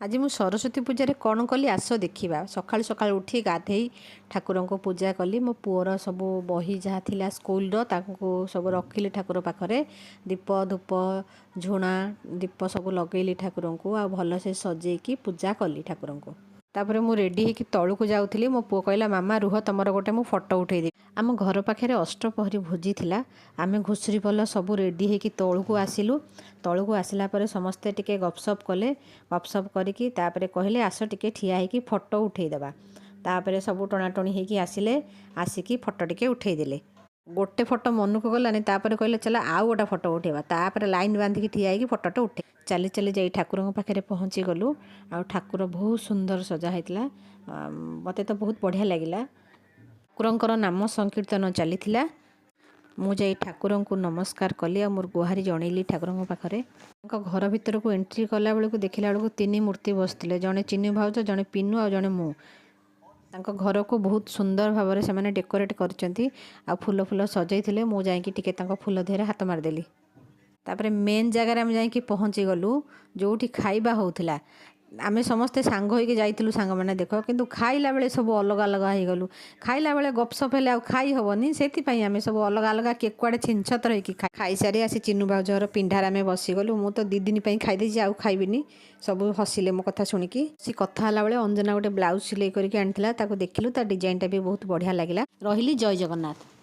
ଆଜି ମୁଁ ସରସ୍ୱତୀ ପୂଜାରେ କ'ଣ କଲି ଆସ ଦେଖିବା। ସକାଳୁ ସକାଳୁ ଉଠି ଗାଧେଇ ଠାକୁରଙ୍କୁ ପୂଜା କଲି। ମୋ ପୁଅର ସବୁ ବହି ଯାହା ଥିଲା ସ୍କୁଲର ତାଙ୍କୁ ସବୁ ରଖିଲି ଠାକୁର ପାଖରେ। ଦୀପ, ଧୂପ, ଝୁଣା ଦୀପ ସବୁ ଲଗେଇଲି ଠାକୁରଙ୍କୁ, ଆଉ ଭଲସେ ସଜେଇକି ପୂଜା କଲି ଠାକୁରଙ୍କୁ। ତାପରେ ମୁଁ ରେଡ଼ି ହେଇକି ତଳକୁ ଯାଉଥିଲି, ମୋ ପୁଅ କହିଲା, ମାମା ରୁହ, ତମର ଗୋଟେ ମୁଁ ଫଟୋ ଉଠେଇଦେବି। ଆମ ଘର ପାଖରେ ଅଷ୍ଟପ୍ରହରୀ ଭୋଜି ଥିଲା। ଆମେ ଘୁଷୁରୀ ପଲ ସବୁ ରେଡ଼ି ହେଇକି ତଳକୁ ଆସିଲୁ। ତଳକୁ ଆସିଲା ପରେ ସମସ୍ତେ ଟିକେ ଗପସପ କଲେ। ଗପସପ କରିକି ତାପରେ କହିଲେ, ଆସ ଟିକେ ଠିଆ ହେଇକି ଫଟୋ ଉଠେଇଦେବା। ତାପରେ ସବୁ ଟଣାଟଣି ହେଇକି ଆସିଲେ, ଆସିକି ଫଟୋ ଟିକେ ଉଠେଇଦେଲେ। ଗୋଟେ ଫଟୋ ମନକୁ ଗଲାନି, ତାପରେ କହିଲେ ଚାଲ ଆଉ ଗୋଟେ ଫଟୋ ଉଠେଇବା। ତାପରେ ଲାଇନ୍ ବାନ୍ଧିକି ଠିଆ ହେଇକି ଫଟୋଟା ଉଠେଇ ଚାଲି ଚାଲି ଯାଇ ଠାକୁରଙ୍କ ପାଖରେ ପହଞ୍ଚିଗଲୁ। ଆଉ ଠାକୁର ବହୁତ ସୁନ୍ଦର ସଜା ହେଇଥିଲା, ମୋତେ ତ ବହୁତ ବଢ଼ିଆ ଲାଗିଲା। ଠାକୁରଙ୍କର ନାମ ସଂକୀର୍ତ୍ତନ ଚାଲିଥିଲା। ମୁଁ ଯାଇ ଠାକୁରଙ୍କୁ ନମସ୍କାର କଲି ଆଉ ମୋର ଗୁହାରି ଜଣେଇଲି ଠାକୁରଙ୍କ ପାଖରେ। ତାଙ୍କ ଘର ଭିତରକୁ ଏଣ୍ଟ୍ରି କଲା ବେଳକୁ ଦେଖିଲା ବେଳକୁ ତିନି ମୂର୍ତ୍ତି ବସିଥିଲେ, ଜଣେ ଚିନୁ ଭାଉଜ, ଜଣେ ପିନୁ ଆଉ ଜଣେ ମୁଁ। ତାଙ୍କ ଘରକୁ ବହୁତ ସୁନ୍ଦର ଭାବରେ ସେମାନେ ଡେକୋରେଟ୍ କରିଛନ୍ତି ଆଉ ଫୁଲ ଫୁଲ ସଜେଇଥିଲେ। ମୁଁ ଯାଇକି ଟିକେ ତାଙ୍କ ଫୁଲ ଦେହରେ ହାତ ମାରିଦେଲି। ତାପରେ ମେନ୍ ଜାଗାରେ ଆମେ ଯାଇକି ପହଞ୍ଚିଗଲୁ, ଯେଉଁଠି ଖାଇବା ହେଉଥିଲା। ଆମେ ସମସ୍ତେ ସାଙ୍ଗ ହେଇକି ଯାଇଥିଲୁ ସାଙ୍ଗମାନେ ଦେଖ, କିନ୍ତୁ ଖାଇଲା ବେଳେ ସବୁ ଅଲଗା ଅଲଗା ହେଇଗଲୁ। ଖାଇଲା ବେଳେ ଗପସପ ହେଲେ ଆଉ ଖାଇ ହେବନି, ସେଥିପାଇଁ ଆମେ ସବୁ ଅଲଗା ଅଲଗା, କିଏ କୁଆଡ଼େ ଛିନଛତ୍ର ହେଇକି ଖାଇସାରି ଆସି ଚିନୁ ଭାଉଜର ପିଣ୍ଡାରେ ଆମେ ବସିଗଲୁ। ମୁଁ ତ 2 ଦିନ ପାଇଁ ଖାଇଦେଇଛି, ଆଉ ଖାଇବିନି। ସବୁ ହସିଲେ ମୋ କଥା ଶୁଣିକି। ସେ କଥା ହେଲା ବେଳେ ଅଞ୍ଜନା ଗୋଟେ ବ୍ଲାଉଜ୍ ସିଲେଇ କରିକି ଆଣିଥିଲା, ତାକୁ ଦେଖିଲୁ। ତା ଡିଜାଇନଟା ବି ବହୁତ ବଢ଼ିଆ ଲାଗିଲା। ରହିଲି, ଜୟ ଜଗନ୍ନାଥ।